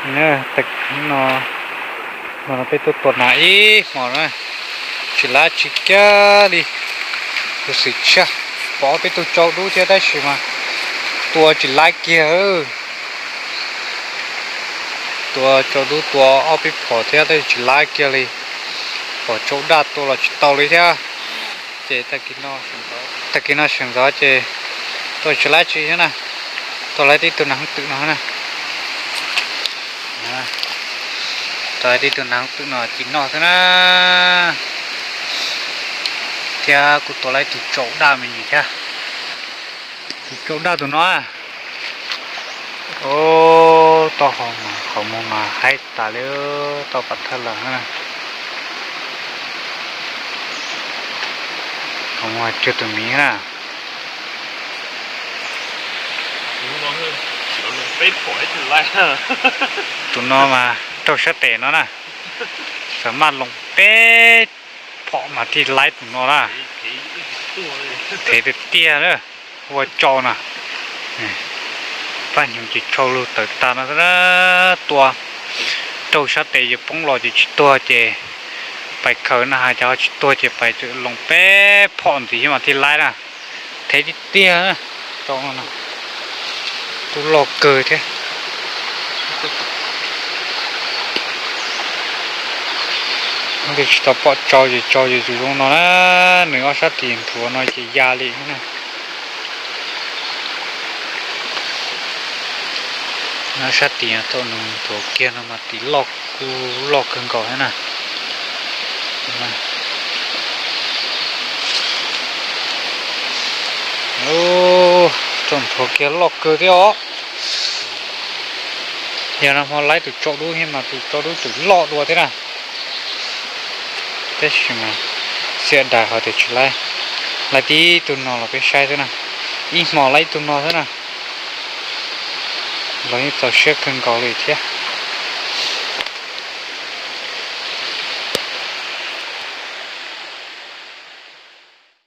Tag kis no, no peb tuaj tua nas ib hmos na, tsis laib tsis kiag li. Kuv xwm tshaj pom peb tug tsau dub thiab tab sis mas tua tsis laib kiag. Tua tsau dub tua ob peb phom thiab tab sis tsis laib kiag li. Pom tsau daj tua los tsis tau li thiab. Ces tag kis no sawv ntxov ces tua tsis laib tsi thiab na. Tua laib tib tug nas hooj twm no na. Tua laib tib tug nas hooj twm no ci noj xwb na. Thiab kuj tua laib tus tsau daj me ntsis thiab. Tus tsau daj tus no. Tau qhov mus mas haib tas li, tau pam thawj lawm. Qhov mus cuag tus miv na. Tus no mas raug sab tes no na, xam maj loo peb phom mas thiaj laib tus no na. Thev tiag tiag na, ua tsau na. Paj hnyuv ces tshau lug tawm tag no xwb na. Tua raug sab tes yuav poob los ces tsis tuag ces pais khaws na, has cas ho tsis tuag ces pais loo peb phom ntxiv mas thiaj laib na. Thev tiag tiag na, tsau no na. Kuj loj kawg thiab. Tsis tau pom tsau ces tsau ces tsuas zoo no na. Nws ob sab tis nthuav no ces ya li na. Ob sab tis thaum nws nthuav kiag no mas tis loj, kuj loj kawg nkaus thiab na. Thaum nthuav kiag loj kawg thiab os. Yog no ho laib tus tsau dub thiab mas tus tsau dub tseem loj dua thiab na. Tab sis mas xiam dais qhov tias tsis laib, laib tib tug no los peb saib xwb na. Ib hmo laib ib tug no xwb na. Los yeej txaus siab kawg nkaus li thiab.